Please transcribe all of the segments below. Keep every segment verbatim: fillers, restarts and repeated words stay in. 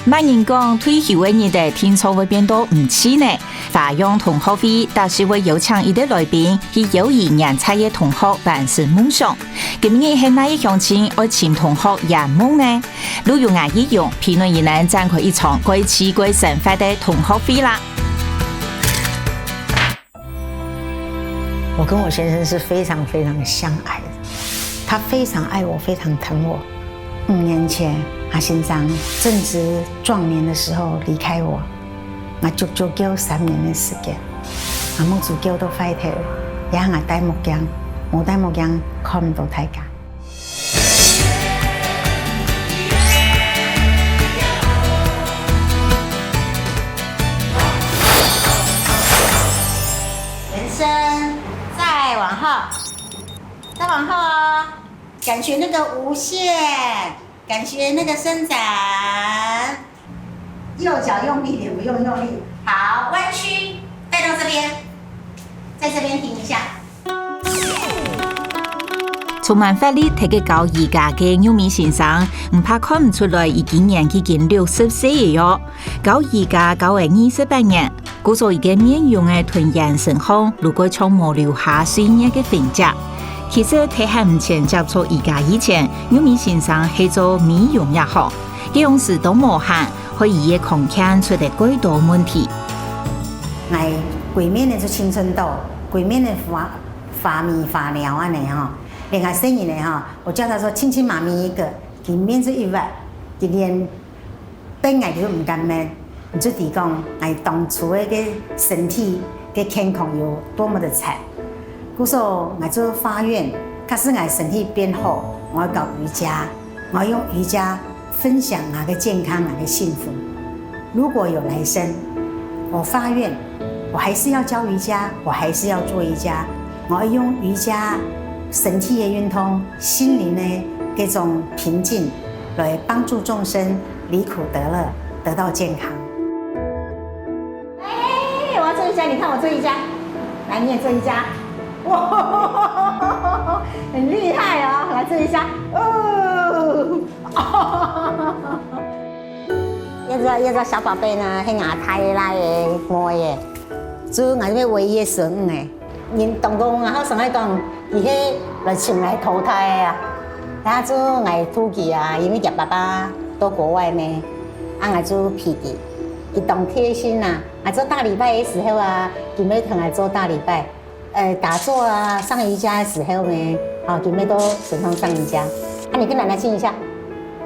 麼人講退休个日仔定著會變到毋趣呢？花樣同學會逐時會邀請一兜來賓去邀佢年在个同學完成夢想。今日係哪一鄉親愛尋同學圓夢呢？就由𠊎一樣，陪你一同展開一場蓋趣蓋生活个同學會啦！ 我跟我先生是非常非常相爱的，他非常爱我，非常疼我。五年前，阿先生正值壮年的时候离开我，我足足叫三年的时间，阿目珠叫到坏掉，也阿戴目镜，无戴目镜看毋到大家。 延伸，再往后，再往后哦，感觉那个无限，感觉那个伸展。右脚用力点，不用用力。好，弯曲，带到这边，在这边停一下。充滿活力、忒个高瑜伽个玉美先生，毋怕看毋出來，佢今年已經六十歲了喲。高瑜伽教了二十八年， 故所佢个面容仔同眼神項，就蓋像無留下歲月个痕跡。其實，在還毋曾接觸瑜伽以前，玉美先生係做美容這行，該央時當無閒，害佢个康健出了蓋多問題。 𠊎歸面仔就青春痘，歸面仔花花咪花鳥恁仔吼。另外細人仔吼，我叫他說親親媽咪一個，佢面就一彎，佢連 分𠊎就毋敢問，你就知講𠊎當初个个身體个健康有多麼的慘。故所𠊎就發願，假使𠊎身體變好，𠊎愛搞瑜伽，𠊎愛用瑜伽分享𠊎个健康，𠊎个幸福。如果有來生，我發願，我還是要教瑜伽，我還是要做瑜伽，我要用瑜伽身體的運動，心靈的這種平靜， 來幫助眾生離苦得樂，得到健康。哎，我要做瑜伽，你看我做瑜伽，來，你也做瑜伽，哇，很厲害哦！來做瑜伽，哦，這隻這隻小寶貝呢，係𠊎大个倈仔妹仔，就𠊎這邊唯一个孫仔。 人當多人好想愛講，佢係來尋來投胎个啊。然後就𠊎渡佢啊，因為佢爸爸到國外咩，啊𠊎就陪佢，佢當貼心啊。𠊎做大禮拜个時候啊，佢會同𠊎做大禮拜，呃，打坐啊，上瑜伽个時候咩，哦，佢會到身上上瑜伽。啊，你跟奶奶親一下，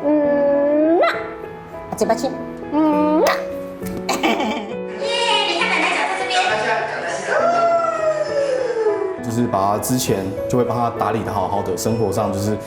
嗯嘛。 啊，嘴巴親。嗯。就是爸爸之前就会帮他打理的好好的，生活上就是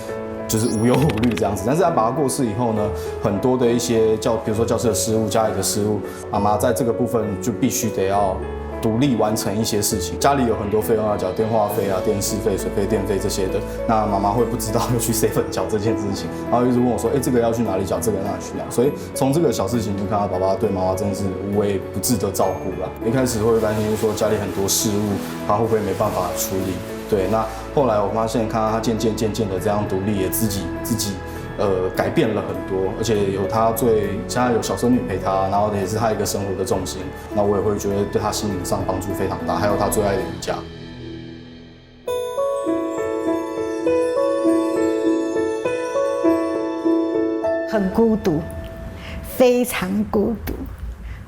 就是无忧无虑这样子。但是他爸爸过世以后呢，很多的一些教，比如说教室的事务、家里的事务，妈妈在这个部分就必须得要独立完成一些事情。家里有很多费用要缴，电话费啊、电视费、水费、电费这些的，那妈妈会不知道要去 seven 缴这件事情，然后一直问我说：“哎，这个要去哪里缴？这个要去哪里缴？”所以从这个小事情就看到爸爸对妈妈真的是无微不至的照顾啦。一开始会担心说家里很多事务，他会不会没办法处理？对，那后来我发现，看到他渐渐渐渐的这样独立，也自己自己呃改变了很多，而且有他最现在有小孙女陪他，然后也是他一个生活的重心。那我也会觉得对他心灵上帮助非常大，还有他最爱的瑜伽。很孤独，非常孤独。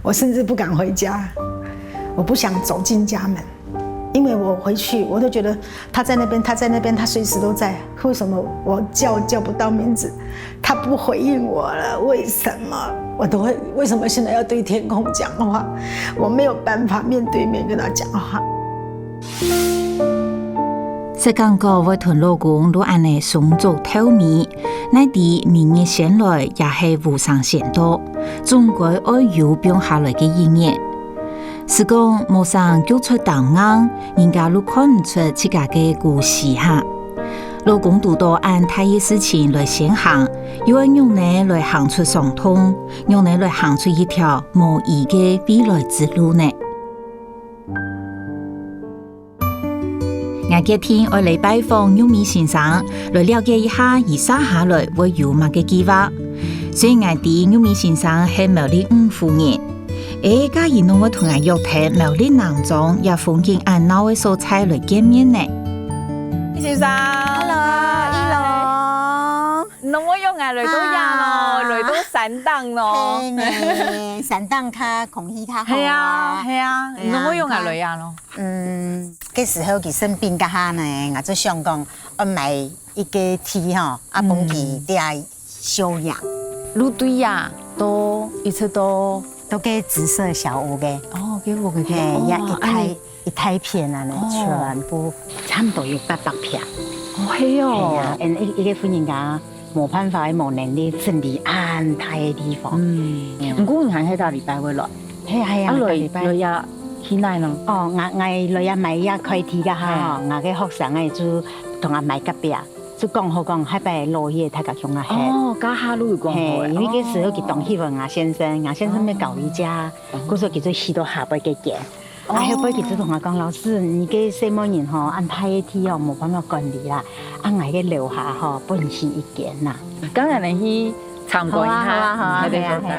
我甚至不敢回家，我不想走进家门，因为我回去我都觉得他在那边，他在那边，他随时都在。为什么我叫叫不到名字？他不回应我了，为什么？我都会，为什么现在要对天空讲话？我没有办法面对面跟他讲话。 實感覺會同老公就恁仔相剋鬥尾，哪知明日先來也係無聲先到，總歸愛有放下來个一日。時光無聲，腳出當硬，人家就看毋出自家个故事哈。老公堵著恁大个事情來先行，又愛仰仔來行出傷痛，仰仔來行出一條無疑个未來之路呢？ 𠊎決定愛來拜訪玉美先生，來了解一下佢接下來會有麼个計畫。所以𠊎知玉美先生係苗栗五府人。欸，該佢仰會同𠊎約在苗栗南庄這風景恁鬧个所在來見面呢？先生，Hello，一樓。仰會約𠊎來到這咯，啊。來到山頂咯。係呢，山頂較空氣較好啊。係啊，係啊，係啊，仰會約𠊎來這咯？嗯，該時候佢生病該下呢，𠊎就想講，愛買一個地吼，啊，分佢在該 休養。路對呀，到，一直到，到該紫色小屋个。哦，該屋个地方。嘿，呀，哦，一大，恁呢。一大片恁呢，哦。全部差毋多有八百坪。哦，係哦。係啊，嗯，一，一個婦人家無辦法，無能力整理恁大个地方。嗯。嗯。毋過你還係逐禮拜會來？係啊，係啊，啊，來，逐禮拜。來呀，去哪呢？哦，𠊎，𠊎來呀買呀塊地个哈，嗯。𠊎个學生个就同𠊎買隔壁啊。 就講好講，下擺落去大家共下歇。哦，該下路有講好欸。嘿，因為該時候佢當喜歡𠊎先生，𠊎先生愛搞一家，哦。故所佢就去到下背該間。哦。啊，後背佢就同𠊎講：「老師，你个細妹人吼，恁大个地哦，無辦法管理啦。啊，𠊎个樓下吼，分你去一間啦。」當然能去參觀一下。好啊，好啊，好啊，嗯，係啊，係啊。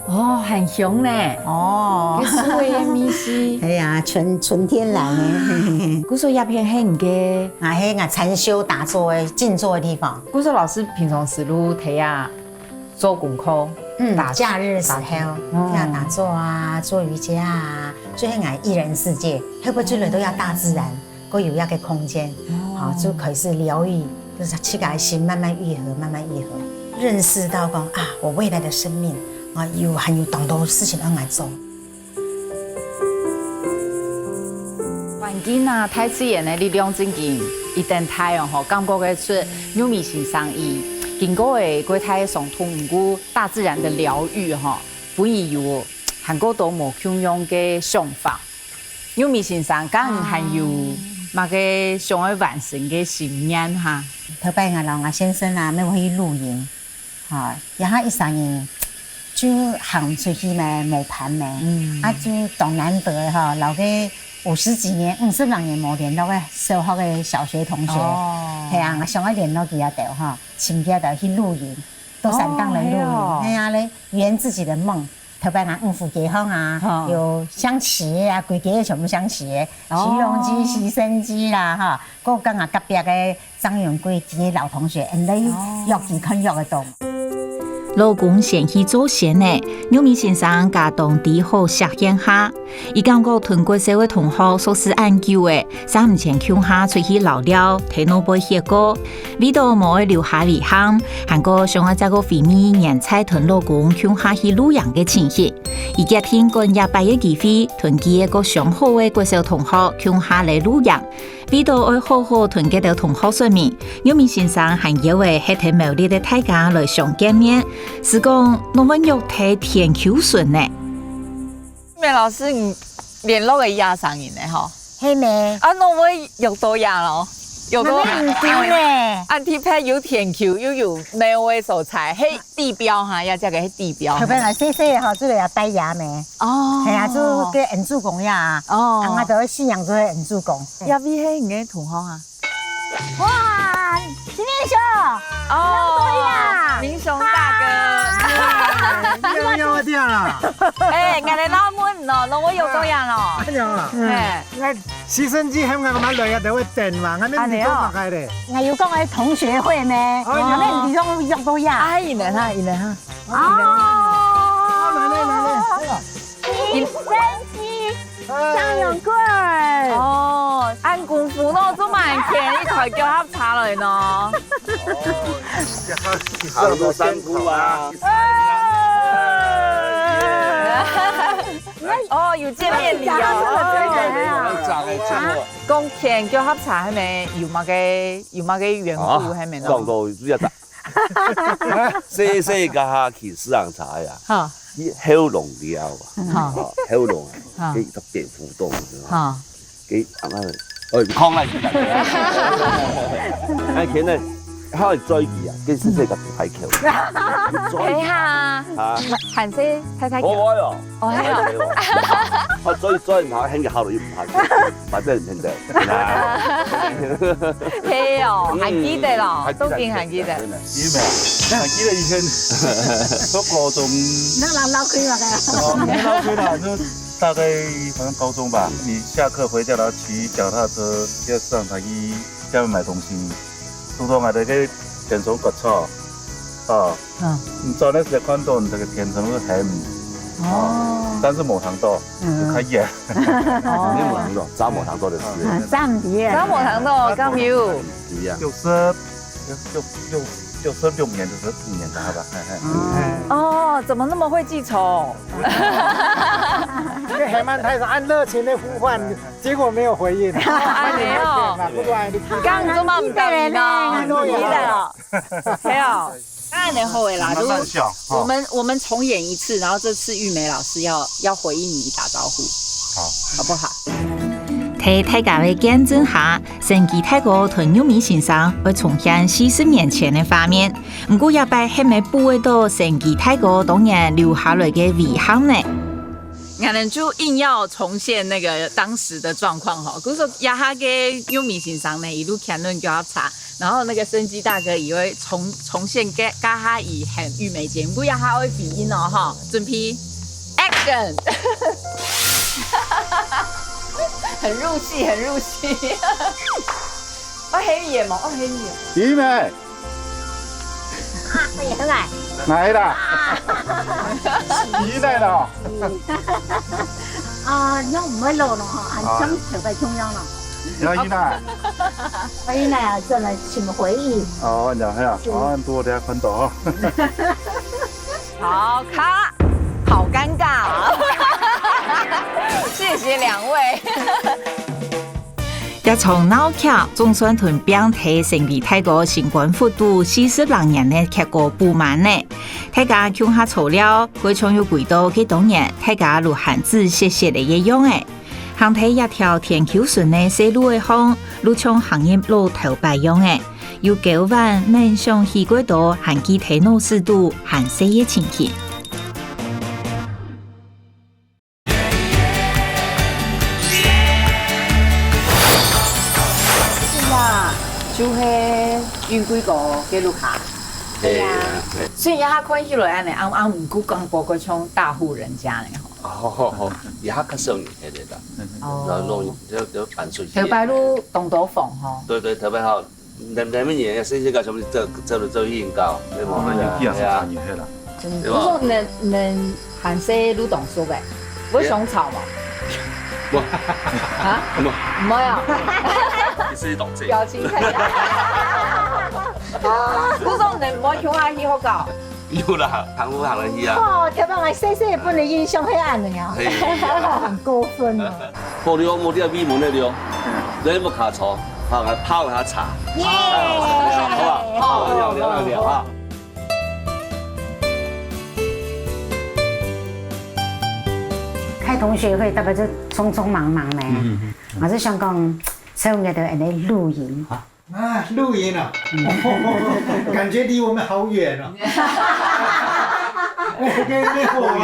哦，很香呢。哦。該樹个味緒。哎呀，純，純天然的。故所這片係你个？啊，係𠊎禪修打坐的，靜坐的地方。故所老師平常時就在這做功課，嗯，打，假日時候，打坐。哦。在這打坐啊，做瑜伽啊，就係𠊎一人世界，後背出來都在大自然。 過有一個空間，哦。好，就開始療癒，就是自家个心慢慢愈合，慢慢愈合，認識到講啊，我未來的生命啊，有，還有當多事情愛來做。環境啊，大自然个力量真經一等大哦，吼，感覺得出玉美先生佢經過个過大个傷痛，毋過大自然的療癒，吼，分佢有還過多無共樣个想法。 玉美先生，該你還有麼个想愛完成个心願哈？頭擺𠊎摎𠊎先生啊，愛去露營，哈，這下一儕人就行出去咩，無伴咩，嗯。啊，就當難得个哈，摎該五十幾年、五十零年無聯絡个小學个小學同學，哦。係啊，𠊎想愛聯絡佢兜哈，尋佢兜去露營，到山頂來露營，哦，係哦。係啊咧，圓自己的夢。 頭擺𠊎五福街項啊，吼。有象棋啊，歸街全部象棋，哦。起龍機、犧牲機啦，哈，還有𠊎隔壁个張永貴，佢个老同學，𠊎兜約佢看約得到。哦。老公先去做仙呢，玉美先生家當知好惜現下，佢感覺同國小个同學熟識恁久了， 三五千共下出去遶尞，在外背歇過，為著無愛留下遺憾，還過想愛再過回味原在同老公共下去露營个情形。佢決定趕這擺个機會，同幾個相好个國小同學共下來露營。為著愛好好同該兜同學說明，玉美先生還邀了歇在苗栗个大家來相見面，係講仰會約在田坵脣呢？ 美老師，你聯絡个這儕人呢，吼？係咩？啊，仰會約到這咯？約到，𠊎毋知呢。恁特別有田坵，又有廟个所在，係地標哈，這隻个係地標。特別來細細个吼，就來拜這咩？哦。係啊，就該恩主公這啊。哦。啊，𠊎兜个信仰就係恩主公。這位係你个同學啊？ 哇，新年好！哦，對呀。明雄大哥。嗨。你要要我掉啦？哎，𠊎來問喏，攏會有多樣咯。哎呀，哎。那犧牲機還有幹嘛來呀？都會等嘛，那邊你做麼个的？𠊎有講个同學會咩？哎呀。那邊你都約到呀？哎，你等下，你等下。哦。哦，來了，來了，來了。犧牲機。 張永貴。哦，恁功夫喏，做麼个牽一台腳踏車來喏？行到山區啊。哦，有見面禮哦。講牽腳踏車係無？有麼个，有麼个緣故係無？啊，講到這個 細細个下去，四行茶呀，哈。佢喉嚨了啊，嗯。哈。啊，喉嚨啊，哈。佢一隻蝙蝠洞，哈。佢啊，哎，你看啦，哎，現在佢會追佢啊，跟先生个排球。哎呀，啊，喊谁太太我我有。哦，还有，我追追唔好，很好了又唔好，反正现在。嘿哦，还记得咯，还记得都已经还记得。真的因为啊，还记得以前读高中，那人老开嘛个。哦，没老师啦，就大概反正高中吧。你下课回家，然后骑脚踏车要上台去下面买东西，途中啊，那个天窗割草，啊，嗯你走那时看到你这个天窗是黑，哦，但是没看到，就开眼。没有人了，张某堂做的事。上帝耶！张某堂的哦，刚有。一样。九十六六六九十六年，九十五年的吧，嘿嘿。哦，哦，怎么那么会记仇？因为黑曼太太按热情的呼唤，结果没有回应。哎呦，不过还是刚刚做梦到你呢，你记得了，没有？当然好的啦，如果慢慢笑，我们我们重演一次，然后这次玉梅老师要要回应你打招呼，好，好不好？在大家个见证下，神奇大哥同玉米先生會重現四十年前个畫面。毋過這擺係毋係補會到神奇大哥當年留下來个遺憾呢？可能就硬要重现那个当时的状况哈，可是说呀哈个玉米先生呢，一路看论就要查，然后那个生机大哥也会重重现给嘎哈以很玉梅节目，不要他会比音哦哈，准备，action，很入戏，很入戏，哦黑眼嘛，哦黑眼。玉梅，也很矮。来啦，你来了，啊，那我们老了哈，俺讲特别重要了。你要玉梅。所以呢，再来请回应。哦，你好，哦，多大家看到哈。好卡，好尴尬啊！谢谢两位。這場鬧劇總算同病體神奇大哥新冠福肚四十零年个劇果補滿呢。大家共下坐了，過像又歸到該當年大家路還仔細細个一樣誒。行在這條田坵脣个細路仔項，路像行入老頭擺樣誒。 有九彎、滿想起過多，還記得腦屎肚還細个情形。是啊，就係雲貴哥个屋下。对呀，所以他看起來恁呢，暗暗毋過講，不過像大戶人家呢吼。哦，好好好，也較少人个啦，然后哦弄，就就搬出去。頭擺路當多房吼。对对，特别好，那那么年，甚至个全部走走走走运高，对不？我们有必要是参与黑了。不過能能還係路當熟个，會相吵嘛？不，啊？不，沒有，你是懂这个。表情看一下。不過能毋好共下去學校？有啦，行不行得去啊？哦，特别我細細本來印象係恁呢啊，嘿呀，很過分哦。好了，我这闭门的了，人不卡槽，好，来泡一下茶，耶！好不好？泡聊聊聊啊。开同学会大概就匆匆忙忙呢，我是想讲，所以我们都在那露营。啊，露营啊，感觉离我们好远哦。那那那好远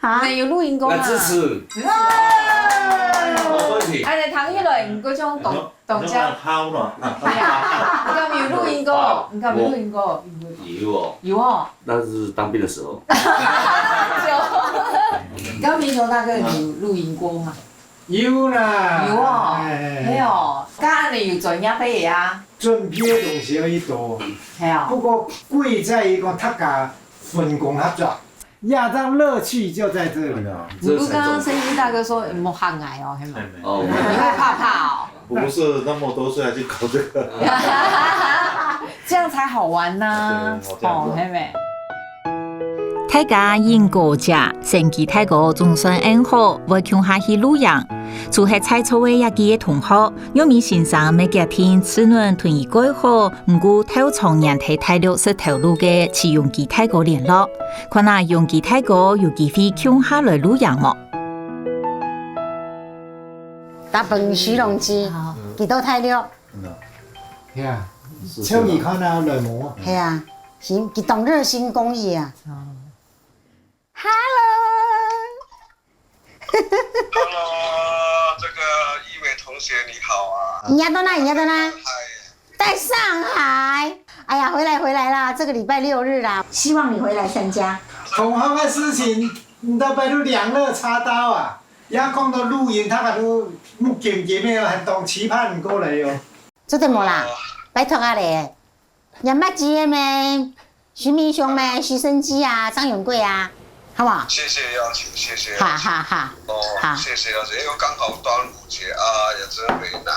啊。你有露營過嗎？来支持，没问题。哎，你聽起來，你嗰種懂懂家。好了，係啊，你敢有露營過？你敢有露營過？有哦，有哦，那是当兵的时候。有。你敢有大哥有露營過嗎？有啦，有哦，哎係哦，該恁樣有專業个啊，准备的东西有一多，係啊不。过贵在于讲大家分工合作，亚当乐趣就在这里。不过刚刚生意大哥说莫吓矮哦，係吗？哦，你会怕怕哦？我不是那么多岁还去搞这个。这样才好玩呐、对，好这样子哦，係咪？大家因果姐，神奇大哥總算恁好，會共下去露營。除忒在座个這幾个同學，玉米先生乜決定自然同佢蓋好，毋過頭長年在大陸食頭路个徐永基大哥聯絡，看下永基大哥有機會共下來露營無？大本徐永基，幾多太六？係啊，手機看啊，來無？係啊，心，佢當熱心公益啊。Hello。 Hello，這個一偉同學你好啊。你在哪？你在哪？嗨。在上海。哎呀，回來，回來啦，這個禮拜六日啦，希望你回來參加。同行个事情，你到拜六兩肋插刀啊，也講到錄音，大家都目金金个，很當期盼你過來喲。做得無啦？拜託啊咧。 你捌知个咩？徐明雄咩？徐生基啊，張永貴啊，好無？謝謝邀請，謝謝邀請。哈哈哈。哦，好。謝謝邀請，因為剛好端午節啊，也真為難。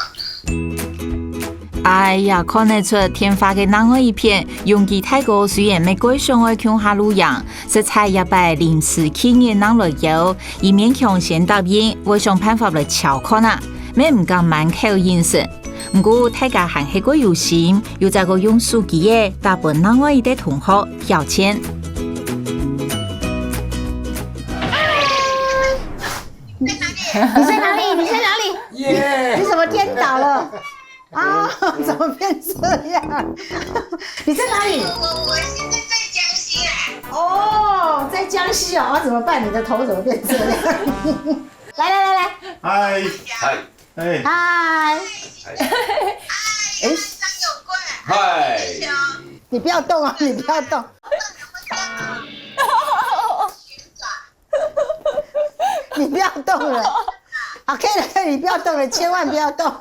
哎呀，看得出電話个另外一片，永基大哥雖然乜蓋想愛共下露營，實在這擺臨時企業人來邀，佢勉強先答應，會想辦法來撨看啊，乜毋敢滿口應承。 毋過大家還係蓋有心，又再過用手機仔打分另外一個同學挑戰。你在哪裡？你在哪裡？耶！你怎麼顛倒了？啊，怎麼變這樣？你在哪裡？我，我現在在江西啦。哦，在江西哦，那怎麼辦？你的頭怎麼變這樣？來來來來，嗨。嗨。 哎。嗨。嗨。哎。嗨。你不要動啊，你不要動。你不要動了。OK 了，你不要动了，千万不要动。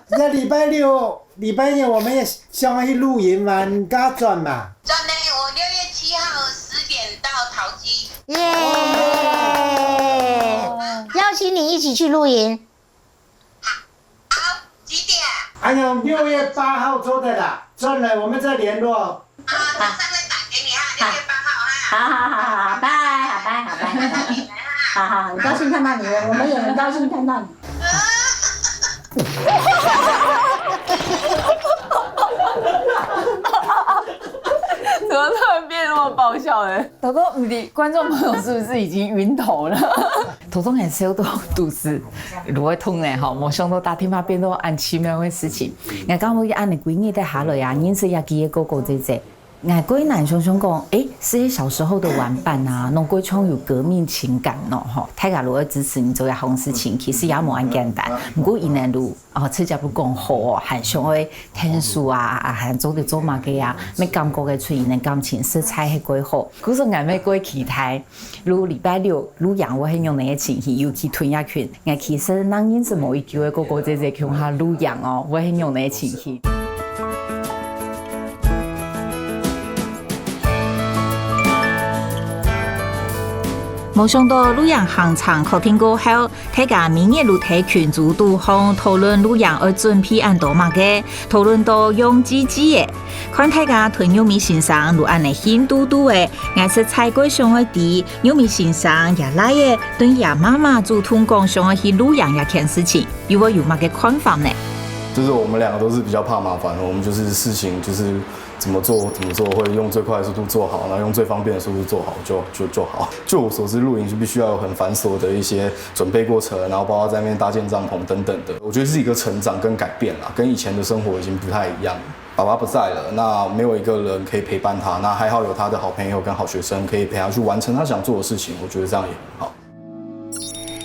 那禮拜六，禮拜日我們也想要去露營玩，你跟他轉嘛。轉呢，我六月七號十點到桃機。耶！邀請你一起去露營。 好，幾點？哎呀，六月八號做得啦，轉來我們再聯絡。啊，馬上再打給你哈，六月八號哈。好好好好，拜，好拜好拜。好好，很高興看到你，我們也很高興看到你。怎麼突然變那麼爆笑呢？大哥，你的觀眾朋友是不是已經暈頭了？頭痛很笑到肚子 如果痛呢，吼，無想到打電話變到恁奇妙个事情。𠊎講𠊎恁樣幾日个下來啊，認識這幾個哥哥姐姐，𠊎蓋難想像講，誒，係小時候的玩伴啊，攏蓋像有革命情感喏，吼。大家如果支持你做這項事情，其實也無恁簡單。毋過佢等就，哦，直接就講好哦，還想愛𢯭手啊，啊，還做得做麼个啊，乜感覺得出佢等感情實在係蓋好。故所𠊎乜蓋期待 如禮拜六露營會係仰般个情形，尤其同一群，𠊎其實正認識無幾久个哥哥姐姐共下露營哦，會係仰般个情形。無想到露營行程確定過後，大家每日就在群組肚項討論露營愛準備恁多麼个，討論到烊吱吱仔。 看大家同玉米先生就恁樣興嘟嘟仔，𠊎實在蓋想愛知玉米先生厥倈仔對厥媽媽主動講想愛去露營這件事情，又會有麼个看法呢？就是我們兩個都是比較怕麻煩的，我們就是事情就是怎麼做怎麼做，會用最快的速度做好，然後用最方便的速度做好就就就好。就我所知，露營是必須要有很繁琐的一些準備過程，然後包括在那邊搭建帳篷等等的。我覺得是一個成長跟改變啦，跟以前的生活已經不太一樣了。 爸爸不在了，那沒有一個人可以陪伴他，那還好有他的好朋友跟好學生可以陪他去完成他想做的事情，我覺得這樣也很好。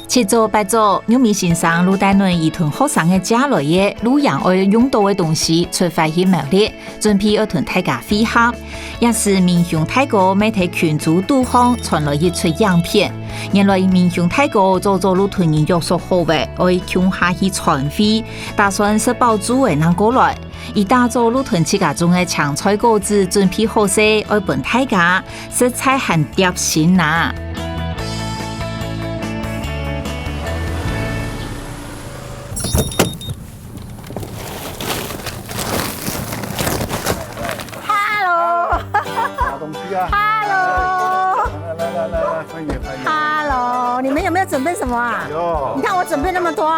七早八早，玉米先生就帶等佢同學生个借來个露營愛用到个東西出發去苗栗，準備愛同大家會合。這時明雄大哥乜在群組肚項傳來一出影片，原來明雄大哥早早就同人約束好个，愛共下去餐會，打算食飽晝仔正過來。 佢打早就同自家種个青菜果子準備好勢，愛分大家，實在還貼心哪。Hello，拿東西啊！Hello，來來來來來，歡迎歡迎。Hello，你們有沒有準備什麼啊？有。你看我準備那麼多。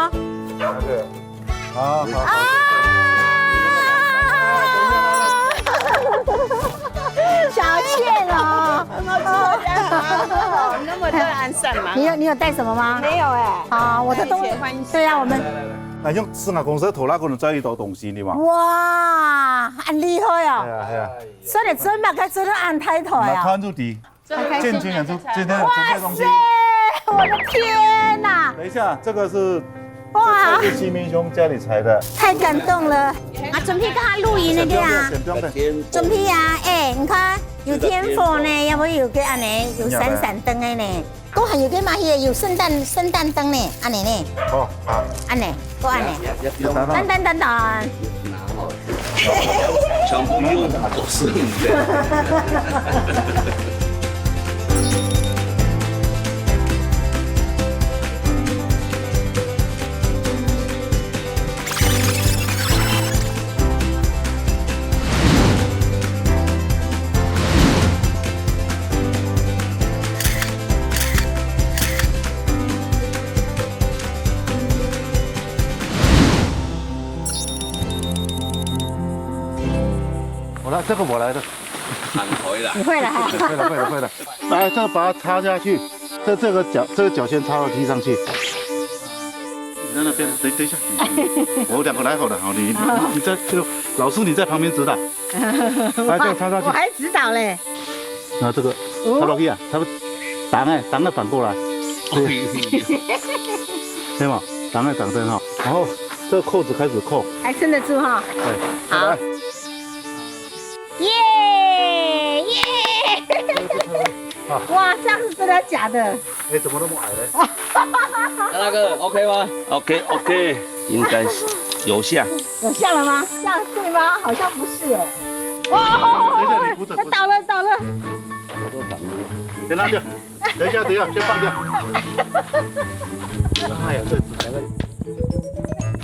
拿著。 好好。啊！小倩哦，那麼多人按算嘛。你有你有帶什么吗？没有哎。好，我的东那以前欢迎对啊，我们那用自家公司个拖拉庫能載幾多東西，你嘛？哇，恁厲害啊！係啊，係啊。所以你做麼个做到恁大台啊？那看就知。看看先。盡情演出，今天有準備東西。哇塞，我的天哪！等一下，這個是，哇。這才是西明兄家裡採的。太感動了。啊，準備跟他錄音那個啊。先不用動，先不用動。準備啊，哎，你看，有天火呢，要不有個恁呢，有閃閃燈的呢。 都還有個嘛，也有聖誕，聖誕燈呢，恁呢呢。哦，好。恁呢，都恁呢。有達到。等等等等。拿好。全部用的都是你的。我來，這個我來的。很會啦。你會了哈。會了，會了，會了。來，這個把它插下去，這，這個腳，這個腳先插到地上去。你在那邊，等，等一下，我兩個來好了，好，你，你在，就老師你在旁邊指導。 來，這個插上去。我還指導嘞。那這個哦。插落去啊，它會擋欸，擋了反過來。對。對嘛，擋欸擋正好，然後這個扣子開始扣。還撐得住哈。對，好。來。耶，耶。啊。哇，這樣是真的假的？ 哎，怎麼那麼矮呢？那個OK嗎？OK，OK，應該是有像。有像了嗎？這樣對嗎？好像不是欸。哇，等一下，你扶著，扶著。倒了，倒了。先放掉，等一下，等一下，先放掉。哎呀，這，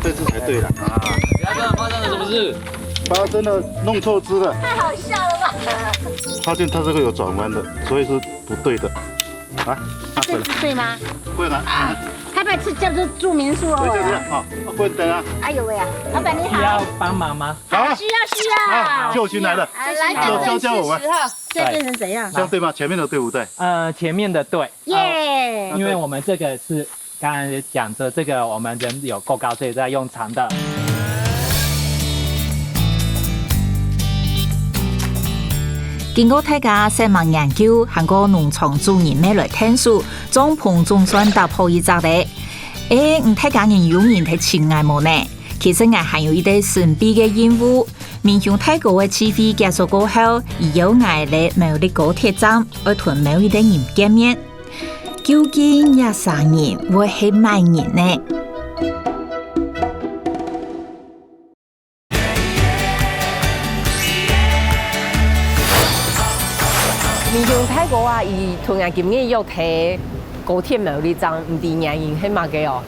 這隻才對啦。啊。發生了，發生了什麼事？發生了，弄錯支了。太好笑了吧？發現它這個有轉彎的，所以是不對的。 啊，啊，這是對嗎？會了。啊，他把這叫做住民宿哦。對，對，對，好，不能等啊。哎呦喂啊，老闆你好。需要幫忙嗎？好。需要，需要。啊，救星來了。啊，來，救，救，救我們。十號，現在變成怎樣？這樣對嗎？前面的對不對？呃，前面的對。耶。呃，因為我們這個是，剛才講的這個，我們人有夠高，所以再用長的。 經過大家細問研究，還過農場主人乜來𢯭手，帳篷總算搭好一隻咧。欸，毋知大家人有認得清𠊎無呢？其實𠊎還有一個神秘个任務，明雄大哥个聚會結束過後，佢邀𠊎來苗栗高鐵站，愛同某一個人見面。究竟這儕人會係麼人呢？ 明雄大哥啊，佢同𠊎今日約在高鐵苗栗站，毋知原因係麼个哦？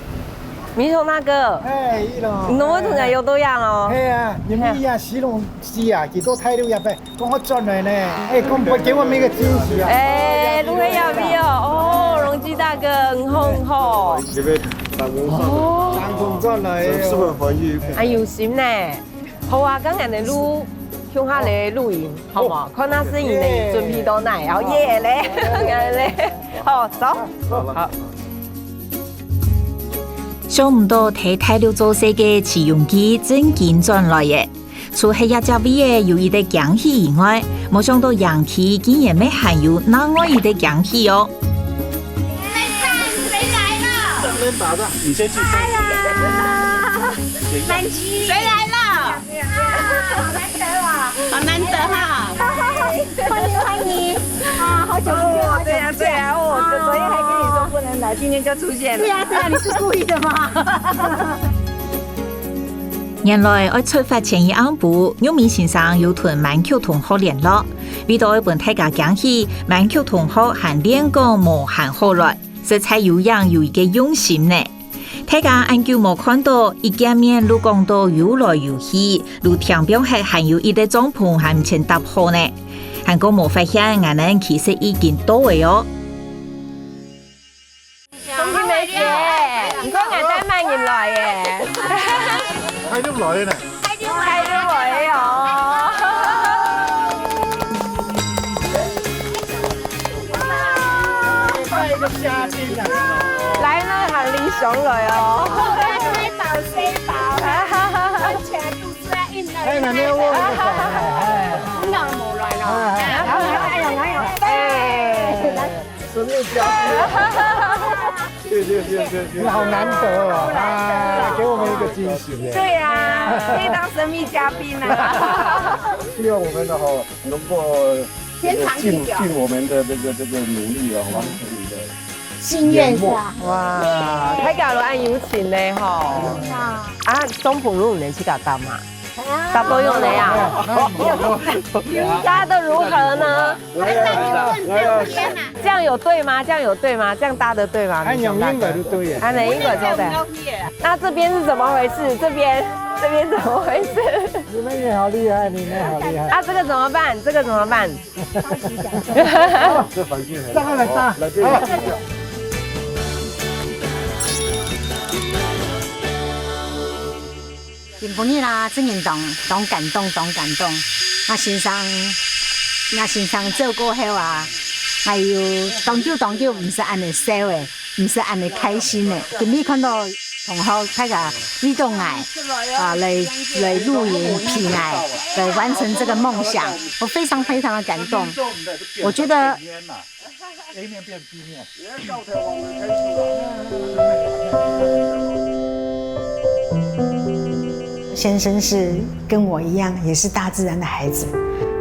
明雄大哥，哎，一路。你攏會同𠊎約到這哦？係啊，因為啊，徐龍基啊，佢到大陸入去，講好轉來呢。哎，講不給我們一個驚喜啊。哎，攏係這位哦。哦，龍基大哥，你好，你好。這邊打工轉來。哦。打工轉來哦。是不是很歡喜？哎，有心呢。 好啊，剛剛个錄，共下來錄音，好無？看下是你能準備到哪，然後耶嘞，耶嘞。好，走。好。想毋到在大陸做事个徐榮基正經轉來耶！除忒這隻位仔有一個驚喜以外，無想到營區竟然乜還有另外一個驚喜哦！ 上面打仗，你先去。哎呀，南極。誰來了？啊，難得啊，好難得哈。歡迎，歡迎。啊，好久不見，好久不見。哦，對呀，對呀，哦，我昨天還跟你說不能來，今天就出現了。對呀，對呀，你是故意的嗎？原來愛出發前一暗晡，玉米先生有同滿曲同學聯絡，為著愛分大家驚喜，滿曲同學還連講無閒好來。 實在有影有一個用心呢。大家恁久無看到，一見面就講到有來有去，就聽講係還有一個帳篷還毋曾搭好呢。還過無發現，𠊎等其實已經到了哦。恭喜梅姐，你看𠊎帶麼人來耶？大陸來个呢。 大陸來个哦。帶一個嘉賓啊。來了，喊李雄來哦。來，來，寶貝。谢谢谢谢，好难得哦，啊，给我们一个惊喜耶。对啊，可以当神秘嘉宾啊。希望我们的哈能够这个尽尽我们的这个这个努力啊，完成你的心愿是吧？哇，大家都恁有情呢吼。啊，張朋友你去搞大嘛？大家都用的呀。大家都如何呢？这样有对吗？这样有对吗？这样搭的对吗？哎，用英文就对了。啊，哪英文做的？那这边是怎么回事？这边这边怎么回事？你们也好厉害，你们好厉害。啊，这个怎么办？这个怎么办？这环境很好，这个来搭，来这里。 今晡日啦，真正當當感動，當感動。𠊎先生，𠊎先生走過後啊，𠊎有當久當久毋係恁樣笑誒，毋係恁樣開心誒。今日看到同學大家為著𠊎啊來來露營陪𠊎，來完成這個夢想，我非常非常的感動。我覺得 A面變B面。先生是跟我一樣，也是大自然的孩子，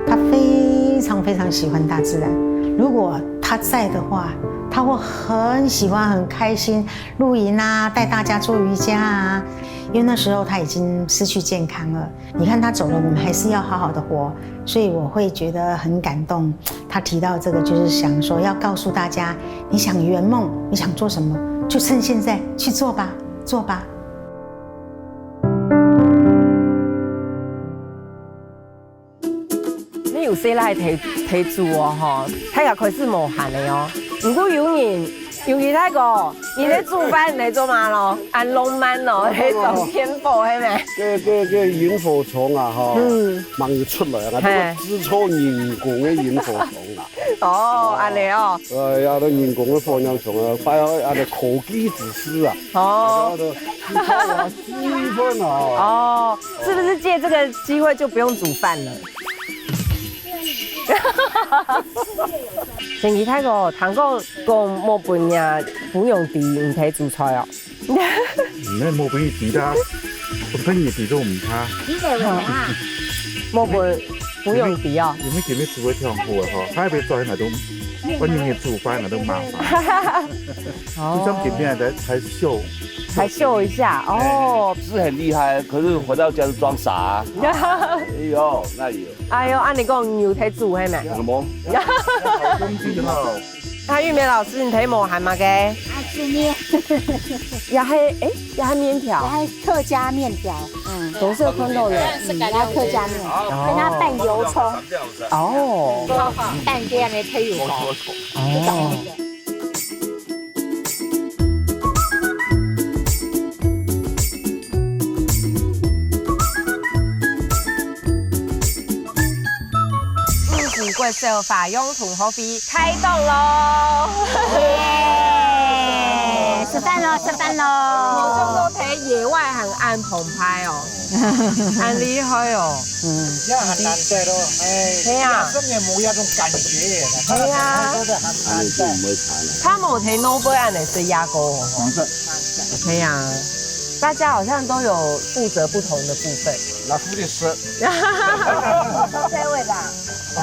他非常非常喜欢大自然。如果他在的话，他会很喜欢、很开心露营啊，带大家做瑜伽啊。因为那时候他已经失去健康了，你看他走了，我们还是要好好的活，所以我会觉得很感动。他提到这个，就是想说要告诉大家，你想圆梦，你想做什么，就趁现在去做吧，做吧。你由細倈提提煮哦吼，大家開始無閒个哦。毋過有人，尤其大哥，你在煮飯，你在做麼咯？恁浪漫哦，在裝電火，係無？該該該螢火蟲啊，吼，嗯，吂有出來啊，嘿，這個製造人工个螢火蟲啊。哦，恁樣哦。哎呀，該人工个火焰蟲啊，快要恁樣科技之師啊。哦。啊，都製造啊，氣氛啊。哦，是不是借這個機會就不用煮飯了？ 先生大哥，聽講講無分若餔娘知毋使煮菜哦。毋係無分佢知啦，分佢知都毋怕。你以為啊？無分餔娘知哦。因為今日煮个忒好个吼，下擺做下都，我日日煮飯啊都麻煩。哦。就像今天才才秀，才秀一下哦。是很厲害，可是回到家就裝傻啊。哎呦，那也 哎喲，恁樣講，你有在煮係無？什麼？啊，玉梅老師，你在無閒麼个？啊，煮麵。也係，誒，也係麵條。也係客家麵條，嗯。總是有看到的。嗯，也客家麵，哦。跟它拌油蔥。哦。拌這樣的配油蔥。哦。 五股國小花樣同學會開動囉！耶！食飯囉，食飯囉！好像都在野外很暗澎湃哦。 恁厲害哦。嗯。也很難得咯，哎，係啊。這樣生也無那種感覺耶，係啊。他們都是很難得。他無在外背恁樣食夜糕哦。黃色。係啊，大家好像都有負責不同的部分。那負責食。坐車位吧。哦，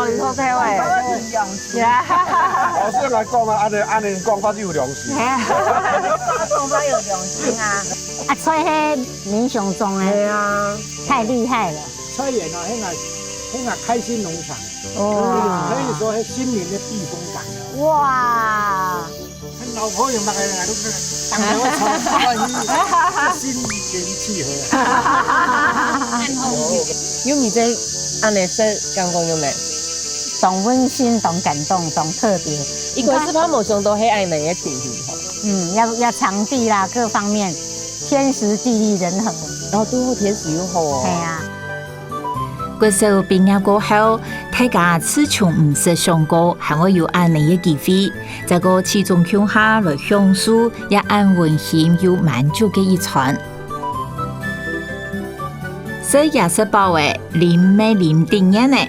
你坐車位。Yeah。老師來講啊，恁樣，恁樣講法就有良心。係啊。講法有良心啊。 啊，菜係民雄種个，對啊。太厲害了。菜園啊，那個那個開心農場，哇。可以說是心靈的避風港啊。哇。老婆有那個那個，當然我操，心平氣和。有你在恁樣食，感覺有無？當溫馨，當感動，當特別。一開始怕無想到係恁樣个情形吼。嗯，要要場地啦，各方面。 天時地利人和。哦，都好天時又好哦。係啊。國小畢業過後，大家自從毋識相過，還會有恁樣个機會，再過齊中共下來享受這恁溫馨又滿足个一餐。食也食飽了，啉乜啉得熱了，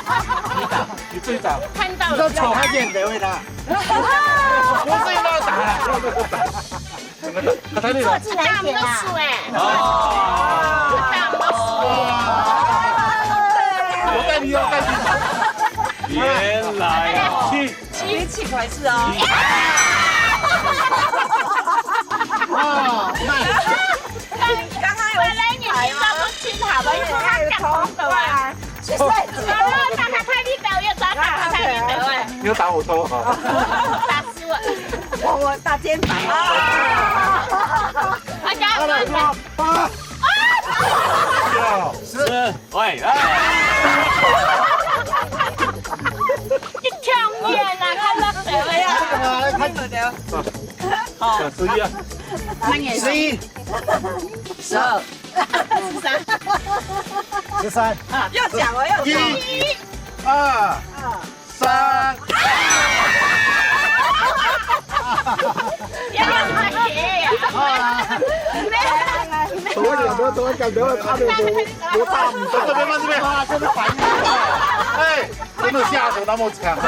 你最早，你最早。看到了。你说丑还是很美味的？不是，你帮我打了。他太累了。坐起来一点啦。哦。我带你，我带你。原来啊。七。七，七块四哦。啊，那刚刚有本来你知道都清好了，你说他讲空的啊。其实，然后大家太低调，又抓大家太低调哎。你有打我头啊？打死我！我我大肩膀啊！他讲我。八。十。喂，哎。你抢眼啊，看到谁了呀？看到谁了？好，十一啊。十一。十二。十三。十三。要讲了，要讲。一、二、三。要讲。啊！多一点，多多感觉他的多多大拇指。这边，这边。啊，真的反应。哎。 真的下手那么强啊！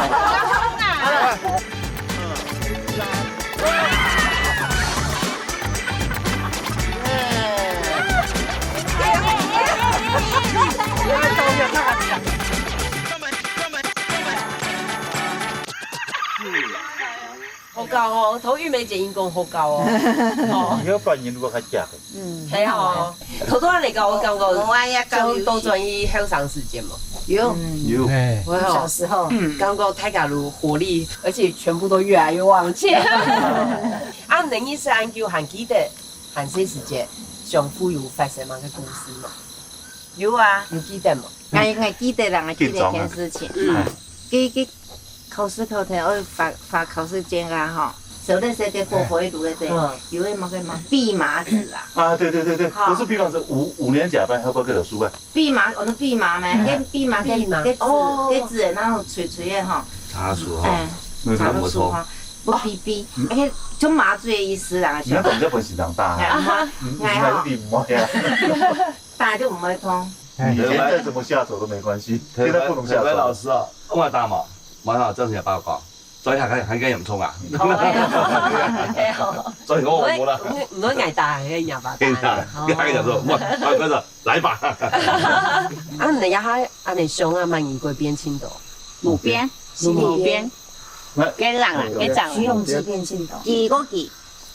好搞哦，同玉梅姐應該好搞哦。哦。以後扮演如果還假的。嗯，係哦。頭頭來講，我感覺我，我也搞遊戲。就倒轉去後生時節嘛。有。嗯。有。哎。哇哦。小時候。嗯。感覺大家都活力，而且全部都越來越旺盛。啊，恁樣係恁久還記得，還細時節，上課有發生麼个故事嗎？有啊。你記得嗎？𠊎，𠊎記得啦，𠊎記得一件事情。緊張啊。嗯。佢，佢 考試頭前愛發，發考試卷啊，吼，手在手在火火一爐在這，嗯。有个麼个麼蓖麻子啊。啊，對對對對，哈。不是蓖麻子，五，五年甲班，要不要跟我說啊？蓖麻，我說蓖麻咩？嗯。跟蓖麻跟，蓖麻，跟子，哦。跟子，然後垂垂的吼。茶樹哈，哎，那个茶樹哈，不蓖麻，哎，就麻醉的意思啦，你要懂日本是長大啊。哎，麻，嗯，哎，吼。你哪里麻呀？大家就毋會痛。 你以前再怎麼下手都沒關係，現在不能下手。老師哦，我打嘛，蠻好，這樣也報告，所以還，還，還敢嚴重啊？哦，哎呀，哎呀。所以我，我無啦。你，你，你都挨打，還敢打？對呀，哦。你還敢說，我，乖乖的，來吧。啊，你呀，還，啊，你凶啊，蠻嚴格變輕的哦。路邊，路邊。路邊。 該人啊，該長。徐永志變性的。幾个幾？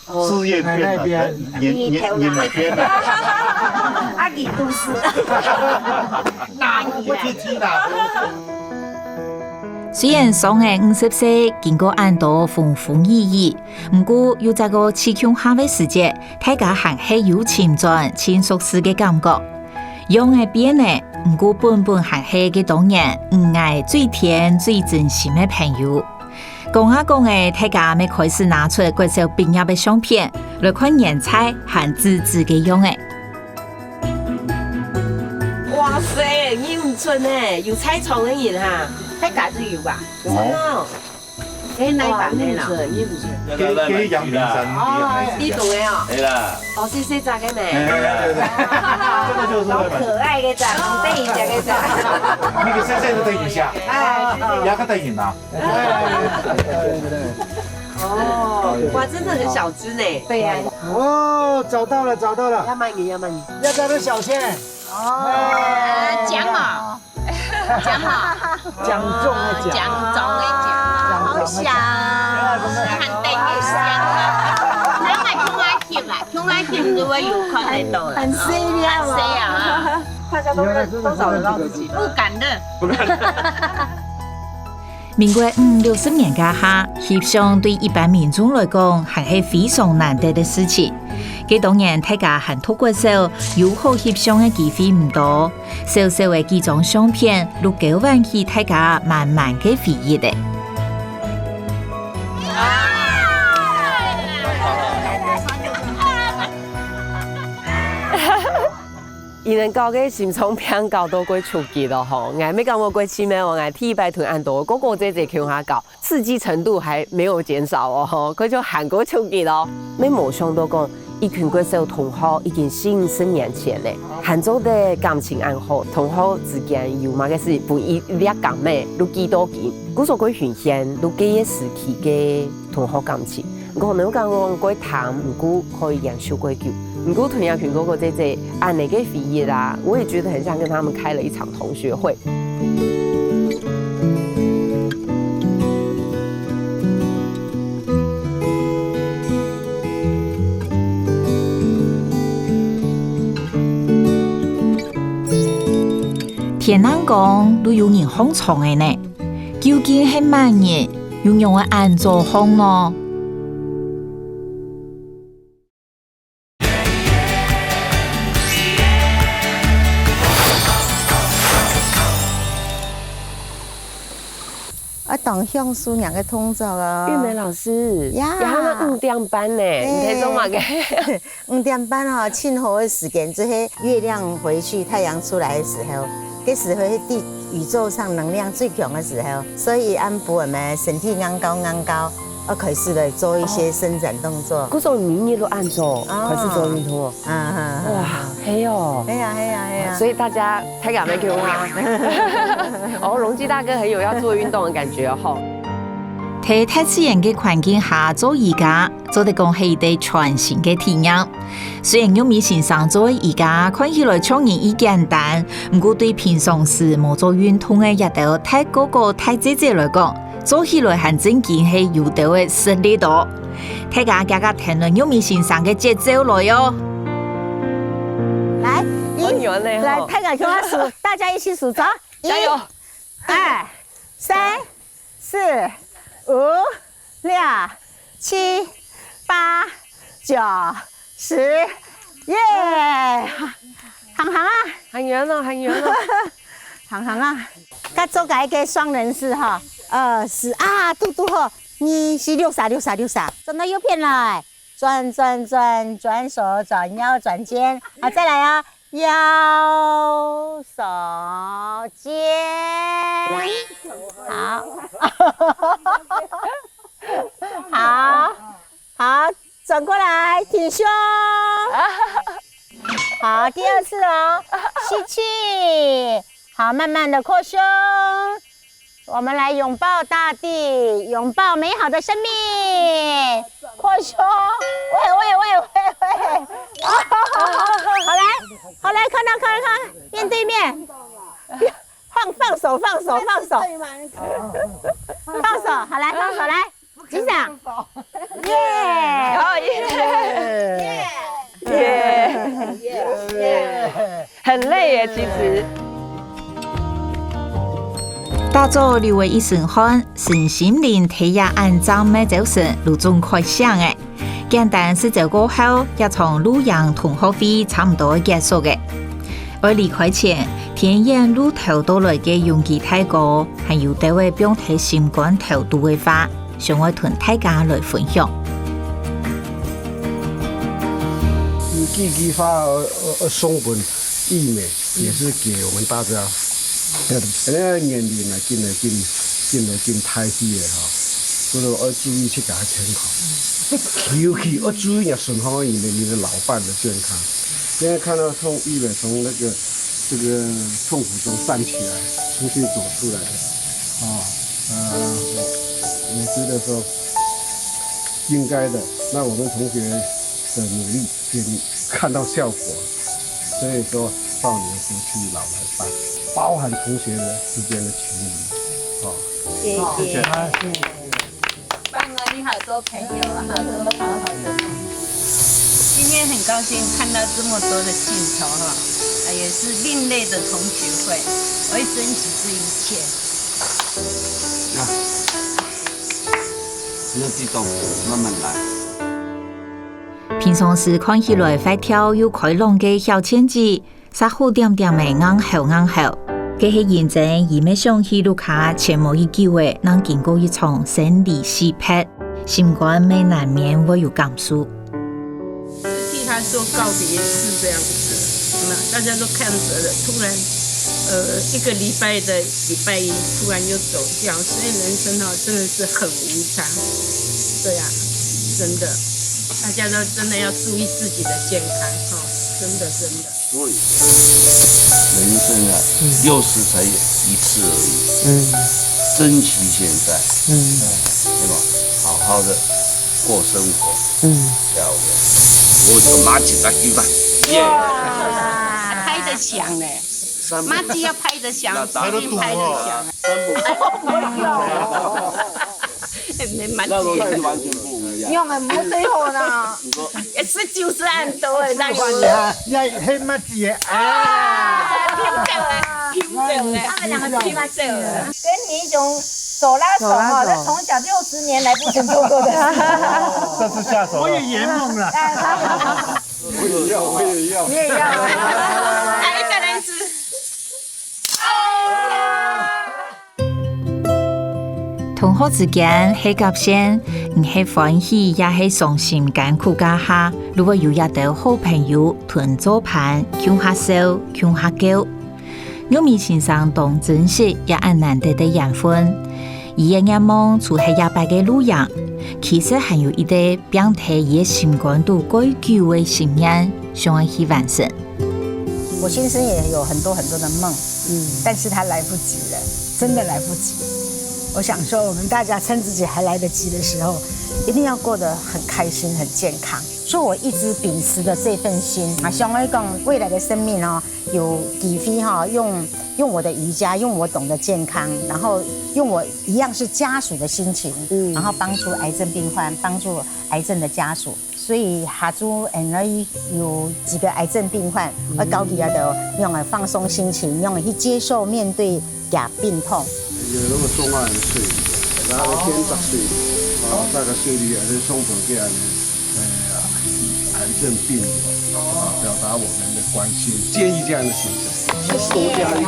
哦。事業變了，人，人，人，人變了。啊，你都是。哪裡啊？雖然上了五十歲，經過恁多風風雨雨，毋過有在過七強下个時節，大家還係有情轉，盡熟事个感覺。樣仔變了，毋過本本還係該當年，你𠊎最甜最真心个朋友。 講啊講欸，大家乜開始拿出國小畢業个相片，來看原在還稚稚个樣仔。哇塞，認毋出呢，有在場个人哈，大家都有吧？哦。真的哦。哎，哪一版的呢？認毋出，認毋出。這，這陽明山。哦，你懂的哦。對啦。哦，細細隻个咩？哎，對，對，對，對。這個就是那個。好可愛个隻，好得意个隻。那個細細个得意一下。哎，對，對。也較得意啊。 對，對，對。哦，哦，哇，真的很小只呢。对呀。哦，找到了，找到了。要慢一点，要慢一点。要不要都小钱？哦，讲哦，讲哦，讲中的讲。讲中的讲。好香。很等一下。那么空来吸啦，空来吸就会有看得到了。很细，你看嘛。很细啊。大家都会，都找得到自己的。不敢的。不敢的。 民國五六十年代下，翕相對一般民眾來講，還係非常難得个事情。該當年大家還讀過書，有好翕相个機會毋多，小小个幾張相片，就勾喚起大家滿滿个回憶咧。 佢等搞个心臟病搞到過出奇了吼，𠊎乜感覺過奇妙哦，𠊎第一擺同恁多哥哥姐姐共下搞，刺激程度還沒有減少哦吼，佢就還過出奇咯。乜無想到講，一群國小同學已經四五十年前咧，還做得感情恁好，同學之間有麼个事分一粒感咩，都記到今。故所過新鮮，都該个時期个同學感情。 可能講講過淡，毋過可以延續過久。毋過同樣群哥哥姐姐恁樣个回憶啊，我也覺得很像跟他們開了一場同學會。 天冷講，都有人䟘床个呢。 究竟係麼人，又仰會恁早䟘呢？啊，當享受若个動作哦。玉梅老師，呀。也還五點半呢，你在做麼个？ 五點半吼，盡好个時間，就係月亮回去、太陽出來个時候，該時候係地宇宙上能量最強个時候，所以暗晡𠊎等身體硬高硬高，要開始來做一些伸展動作。故所每日都恁早開始做運動哦。嗯嗯嗯。哇，係哦。係啊係啊係啊。所以大家大家愛共下。哦，榮基大哥很有要做運動的感覺哦，吼。在大自然个環境下做瑜伽， 做得講係一個全新个體驗。雖然玉美先生做个瑜伽看起來像人異簡單，毋過對平常時無做運動个這兜大哥哥大姐姐來講，做起來還真經係有兜个食力哦。大家遽遽跈等玉美先生个節奏來哦！來，一，來，大家共下數，大家一起數，走，一，加油！二，三， 四、五、六、七、八、九、十，耶！行行啊，還遠哦，還遠哦。行行啊，該做个一個雙人式哈，呃，是啊，嘟嘟好，二、四、六、三、六、三、六、三，轉到右片來，轉轉轉，轉手轉腰轉肩，好，再來啊， 腰手肩，好，好，好，轉過來挺胸，好，第二次哦，吸氣，好，慢慢的擴胸， 我們來擁抱大地，擁抱美好的生命。擴胸，喂喂喂喂喂，好來，好來，看到看到看到，面對面，放放手放手放手，放手，好來放手來，擊掌，耶！好耶！耶！耶！耶！很累耶，其實。 打早流个一身汗，身心靈在這恁讚个朝晨，就總開醒了。簡單食朝過後，這場露營同學會差毋多愛結束了。愛離開前，天燕攄偷倒來个永基大哥，還有兜仔放在心肝頭肚个話， 想愛同大家來分享。有幾句話，呃，呃，送分玉美，也是給我們大家。那年齡啊，緊來緊，緊來緊大起來哈，所以愛注意自家个健康。尤其愛注意你身邊个人，你的老伴的健康。現在看到從玉美從那個，這個痛苦中站起來，出去走出來，啊，呃，我覺得說，应该的。那我们同学的努力，给你看到效果，所以说少年夫妻老来伴，包含同学之间的情谊，哦。谢谢。棒啊，你好多朋友啊，好多好好的朋友。今天很高兴看到这么多的镜头哈，啊，也是另类的同学会，我会珍惜这一切。不用激动，慢慢来。平常时看起来活跳又开朗个小倩姐，煞好恬恬个硬吼硬吼。該係認真，佢乜想去屋下前無幾久个，正經過一場生離死別，心肝乜難免會有感受。 替他做告別也是这样子，那大家都看着了，突然，呃，一个礼拜的礼拜一突然就走掉，所以人生哈、真的是很无常。对啊，真的，大家都真的要注意自己的健康哈、真的真的。所以人生啊，六十才一次而已，嗯，珍惜现在，嗯，对吧？好好的过生活，嗯，了解。我就马吉拉吉吧，耶！拍得响呢，马吉要拍得响，那一定拍得响。没马吉，那都是完全不一样。你用个没最后呢？也是九十按多的那个。呀，呀，黑马姐啊！拼走了，拼走了，他们两个拼走了。给你一种手拉手哈，手拉手这从小六十年来不曾做过的事。这是下手了。我也圆梦了。哎，他们我也要，我也要。你也要。来，再来一次。同學之間係甲線，毋係歡喜也係傷心艱苦該下，如果有一兜好朋友同做伴，共下笑，共下噭。玉米先生當珍惜這恁難得个緣分，佢个願望除忒這擺个露營，其實還有一個 放在佢个心肝肚蓋久个心願，想愛去完成。我先生也有很多很多的梦，嗯，但是他来不及了，真的来不及。我想说，我们大家趁自己还来得及的时候，一定要过得很开心、很健康。所以我一直秉持着这份心啊，想要讲未来的生命哦，有机会哈，用用我的瑜伽，用我懂得健康，然后用我一样是家属的心情，嗯，然后帮助癌症病患，帮助癌症的家属。 所以下晝，嗯，有幾個癌症病患，我教佢兜仰仔放鬆心情，仰仔去接受面對佢病痛。有那个送二十岁，然后先十岁，啊，大概岁里还是送分给俺们，呃，癌症病友啊，表达我们的关心，建议这样的行程，多加一个。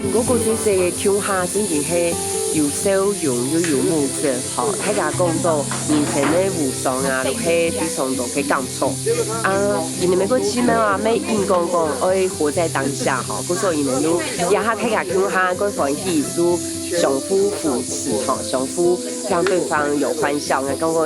毋過，故事个共下真經係有笑容又有目汁，吼，大家講到人生个無常啊，就係非常多个感觸。啊，因為每個奇妙啊，每人講講愛活在當下，吼，故所以呢，就這下大家共下个歡喜，就相互扶持，吼，相互讓對方有歡笑，感覺這个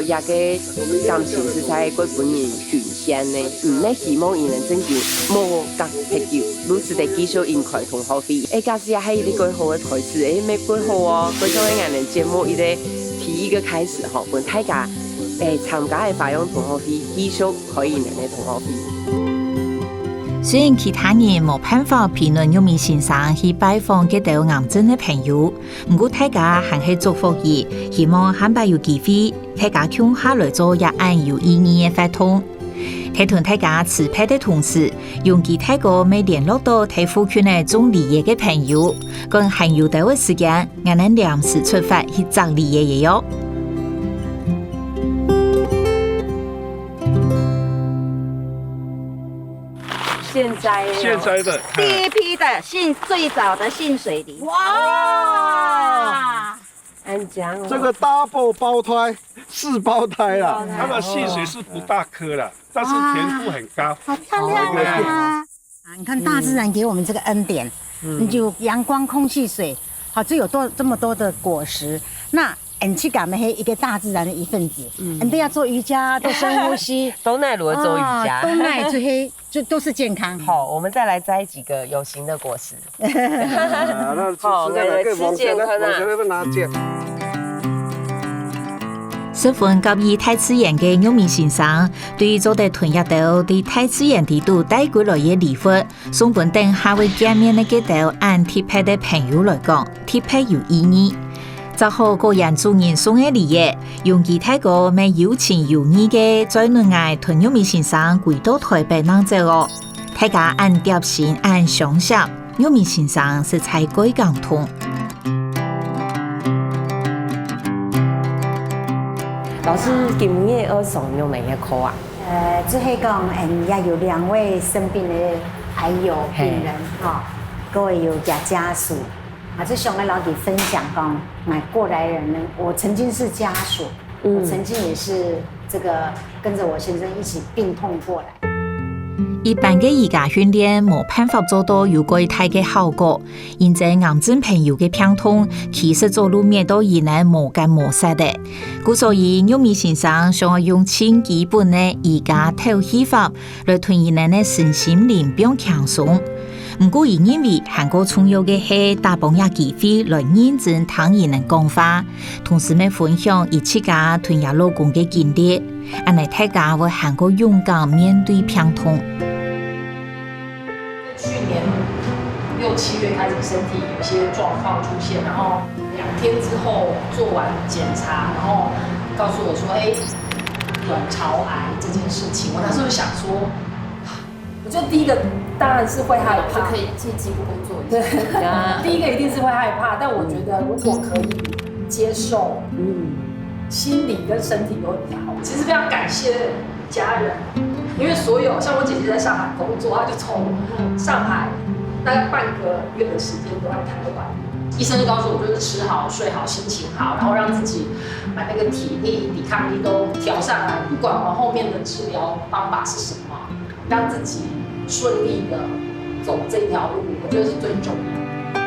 感情實在過分人 新鮮呢，毋係希望佢等真經無隔忒久，如此个繼續迎開同好會。誒，假使也係一個蓋好个開始，誒，乜蓋好哦，蓋像係𠊎等節目一個第一個開始吼，分大家誒參加个花樣同好會繼續開佢等个同好會。雖然其他人無辦法陪伴玉米先生去拜訪該兜癌症个朋友，毋過大家還係祝福佢，希望下擺有機會 大家共下來做這恁有意義个活動。在同大家辭別个同時，永基大哥乜聯絡到在附近个種梨仔个朋友，講還有兜个時間，𠊎等臨時出發去摘梨仔仔喲。現在哦現在的第一批的杏，最早的杏水梨。哇！安講哦，这个 double 胞胎，四胞胎啦。它的杏水是不大颗啦，但是甜度很高。好漂亮啊！啊，你看大自然给我们这个恩典，你就阳光、空气、水，好，这有多这么多的果实，那。俺自家乜係一个大自然的一份子，俺都要做瑜伽，做深呼吸，都奈如做瑜伽，啊，都奈这些就都是健康。好，我们再来摘几个有形的果实。啊，那好，现在来个来吃健康啊往前来，往前来拿剑。十分合意大自然个玉美先生，對做得同這兜對大自然裡肚帶歸來个禮物，送分等下會見面个該兜恁特別个朋友來講，特別有意義。著好果園主人送个禮物，用佢大哥乜有情有義个再輪𠊎同玉美先生歸到臺北尞走哦。大家恁貼心、恁相惜，玉美先生實在蓋感動。老師，今日愛上玉美个課啊？呃，就係講，嗯，也有兩位生病的癌友病人哈，各位有家家屬，啊，就想要老弟分享講，哎，過來人呢，我曾經是家屬，我曾經也是這個跟著我先生一起病痛過來。一般个瑜伽訓練無辦法做到有蓋大个效果，因為癌症朋友个病痛，其實早就搣到佢等無結無煞个。故所以，玉美先生想愛用盡基本个瑜伽敨氣法來同佢等个身心靈放輕鬆。毋過，佢認為還過重要个係打幫這機會來認真聽佢等講話，同時乜分享佢自家同佢老公个經歷。 恁呢大家會還過勇敢面對病痛。去年六七月開始身體有一些狀況出現，然後兩天之後做完檢查，然後告訴我說：「哎，卵巢癌這件事情。」我那時候想說，我就第一個當然是會害怕，就可以進一步工作一下。對，第一個一定是會害怕，但我覺得如果可以接受，嗯，心理跟身體都會比較好。其實非常感謝家人，因為所有像我姐姐在上海工作，她就從上海大概半個月的時間都在台灣。醫生就告訴我，就是吃好、睡好、心情好，然後讓自己把那個體力、抵抗力都調上來，不管我們後面的治療方法是什麼，讓自己順利的走這條路，我覺得是最重要的。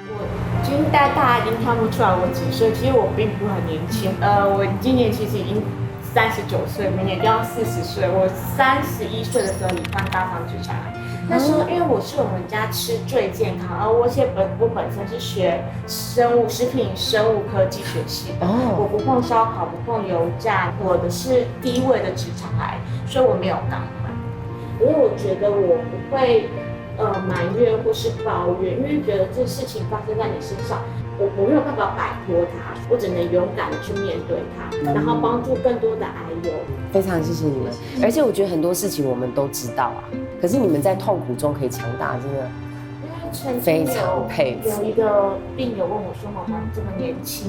我今天大家已經看不出來我幾歲，其實我並不很年輕。呃，我今年其實已經三十九歲，明年就要四十歲。我三十一歲的時候罹患大肠直腸癌，那時候因為我是我們家吃最健康，而我而且本我本身是學生物食品生物科技學系的，哦，我不碰燒烤，不碰油炸，我的是低位的直肠癌，所以我沒有肝癌。因為我覺得我不會呃埋怨或是抱怨，因為覺得這事情發生在你身上，我我沒有辦法擺脫它，我只能勇敢的去面對它，然後幫助更多的癌友。非常謝謝你們，而且我覺得很多事情我們都知道啊，可是你們在痛苦中可以強大，真的因為曾經有非常佩服。有一個病友問我說：「媽媽，你這麼年輕，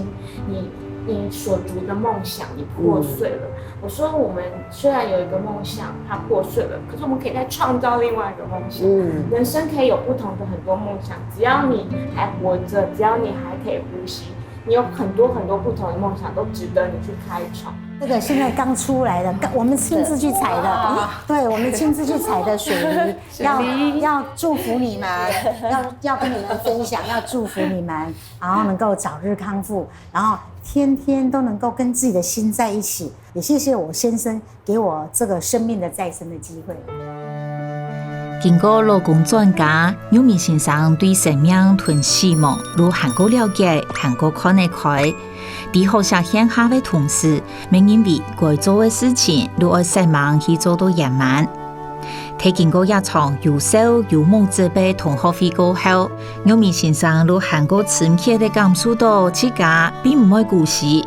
你你所逐的夢想，你破碎了。」我說：「我們雖然有一個夢想，它破碎了，可是我們可以再創造另外一個夢想。嗯，人生可以有不同的很多夢想，只要你還活著，只要你還可以呼吸，你有很多很多不同的夢想都值得你去開創。」這個現在剛出來的，剛我們親自去採的，對，我們親自去採的水梨，要要祝福你們，要要跟你們分享，要祝福你們，然後能夠早日康復，然後天天都能夠跟自己的心在一起。也謝謝我先生給我這個生命的再生的機會。經過老公轉家，玉美先生對生命同死亡都還過了解，還過看得開。在好惜現下个同時，乜認為該做个事情都愛煞猛去做到圓滿。在經過一場有笑有目汁个同學會過後，玉美先生都還過深切个感受到自家並毋會孤栖。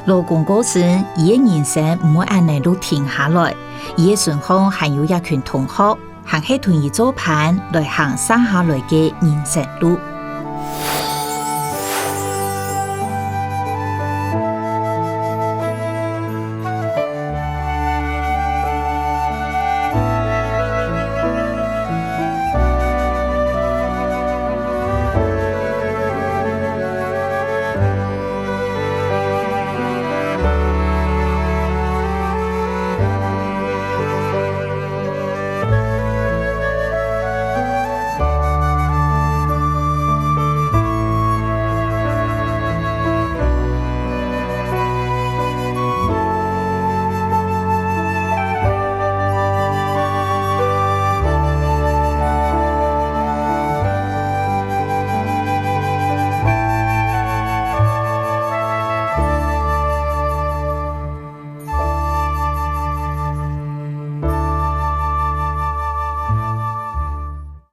老公過身，佢个人生毋會恁呢就停下來，佢个身項還有一群同學，還係同佢做伴來行續下來个人生路。